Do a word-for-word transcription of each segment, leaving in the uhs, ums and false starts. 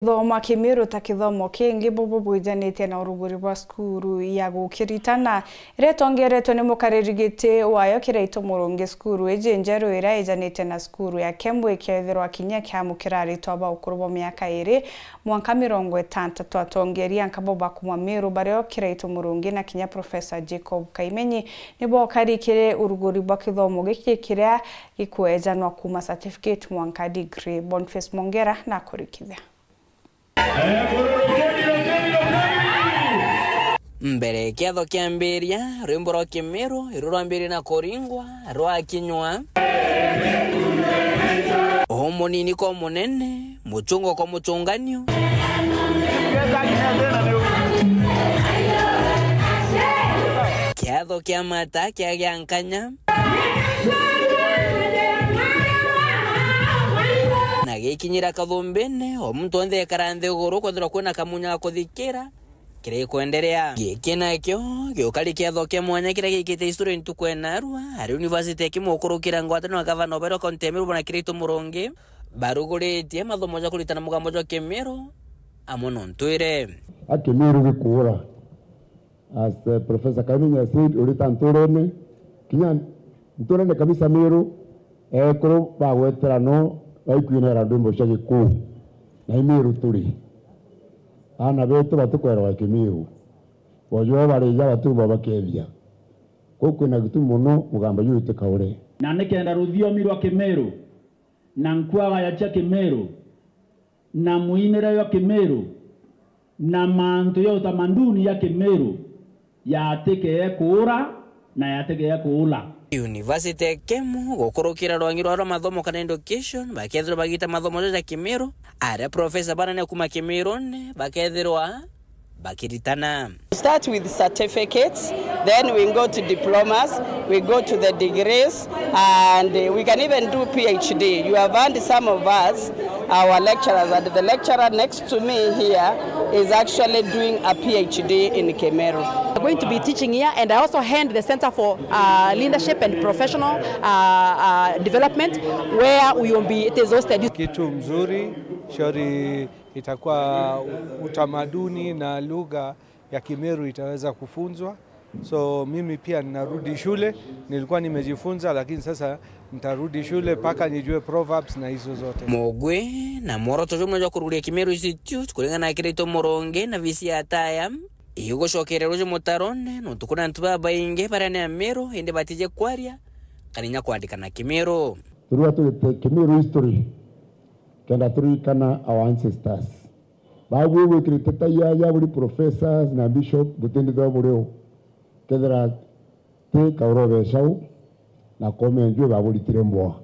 Thoma Kimiru ta kithomo kingi bubu bwijanitie na uruguri bwa cukuru ya gukiritana, iria itongeretwe ni mukariri giti wayo Kiraitu Murungi. Cukuru iji njeru iria ijanitie na cukuru ya Kembu ikethirwa kinya kiamukira aritwa ba ukuru bwa miaka iri mwanka mirongo itantatu. Atongeria nka bo ba kuma Miru bario Kiraitu Murungi na kinya Professor Jacob Kaimenyi nibo bakari kiri uruguri bwa kithomo giki kiria gikwejanwa kuma certificate mwanka degree. Boniface Mongera na kurikithia. Mbere kiatho kiambiria, rwimbo rwa Kimiru iru rwambirie na kuringwa rwakinywa. O munini kwa munene, muchungo kwa muchunganio. Kiatho kia mata kia gia nkanya. Na gikinyira kathumbine, o muntu onthe ekara nthiguru kwethirwa kwina kamunya ga kuthikira kiria gikwenderea. Giki nakio giukari kiatho kia mwanya kiria gikite historia ntuku ya narua ari University ya Kimiru gukurukira ngwataniro na gavana ubairwa kaunti ya Meru bwana Kiraitu Murungi baruguritie mathomo ja kuritana mugambo jwa Kimiru amwe na untwire. A Kimiru gikuura. As, eh, Professor Kaimenyi has said, urita nturene, kinya nturene kabisa Miru, ekuru bagwetera no baikwinera ndwimbo cia Gikuu. Na i Miru turi. Aana betu batikwerwa Kimiru. Bojo barija batuba bakethia. Kuu kwina gitumi mono mugamba juu itikaure. Na nikenda ruthiomi rwa Kimiru na nkuagaya cia Kimiru na mwinire jwa Kimiru na mantu ya utamaduni ya Kimiru yatikee kuura na yatikee kuula. University ya Kemu gukurukira rwangi rwa mathomo kana education, bakethirwa bagita mathomo ja Kimiru, aria professor banene kuma Kimirune bakethirwa bakiritana. Start with certificates, then we go to diplomas, we go to the degrees, and uh, we can even do P H D. You have heard some of us, our lecturers, and the lecturer next to me here is actually doing a P H D in Kimiru. We're going to be teaching here, and I also hand the Center for uh, Leadership and Professional uh, uh, Development, where we will be, it is hosted. Kitu mzuri, shauri itakuwa utamaduni na lugha ya Kimeru itaweza kufunzwa. So mimi pia ninarudi shule, nilikuwa nimejifunza, lakini sasa nitarudi shule mpaka nijue proverbs na hizo zote. Mugwi na mworoto jumwe jwa kururia Kimeru Institute kuringana na Kiraitu Murungi na V C ya Ataya igucokeria ruju mutarone, nontu kwina antu babaingi baria ni Ameru indi batije kwaria kana inya kwandika na Kimeru. Turua turite Kimeru history kenda turirikana our ancestors. Babu gwikirite ta yaya buri professors na bishop butindithwa buri u. Kethira ti kauro becau na kome njwe baburitire mboa.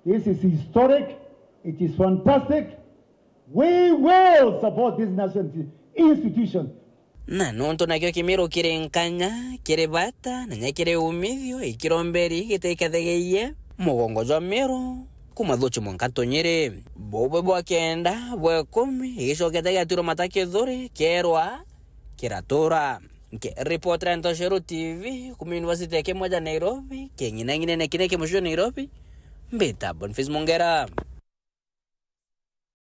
This is historic, it is fantastic. We will support this national institution. Na nontu nakio Kimiru kiri nkanya, kiri bata, na nya kiri umithio, ikiromberi gitikathegeie mugongo jwa Meru kuma thuchu mwanka tunyiri. Bubwe bwa kenda bwa ikumi igicokete giaturwa mata kithuri kierwa kiratura. Nkiripotera Ntoshero T V kuma University ya Kimoja Nairobi, king'inang'inene kiria ki mucii jwa Nairobi, mbita Boniface Mongera.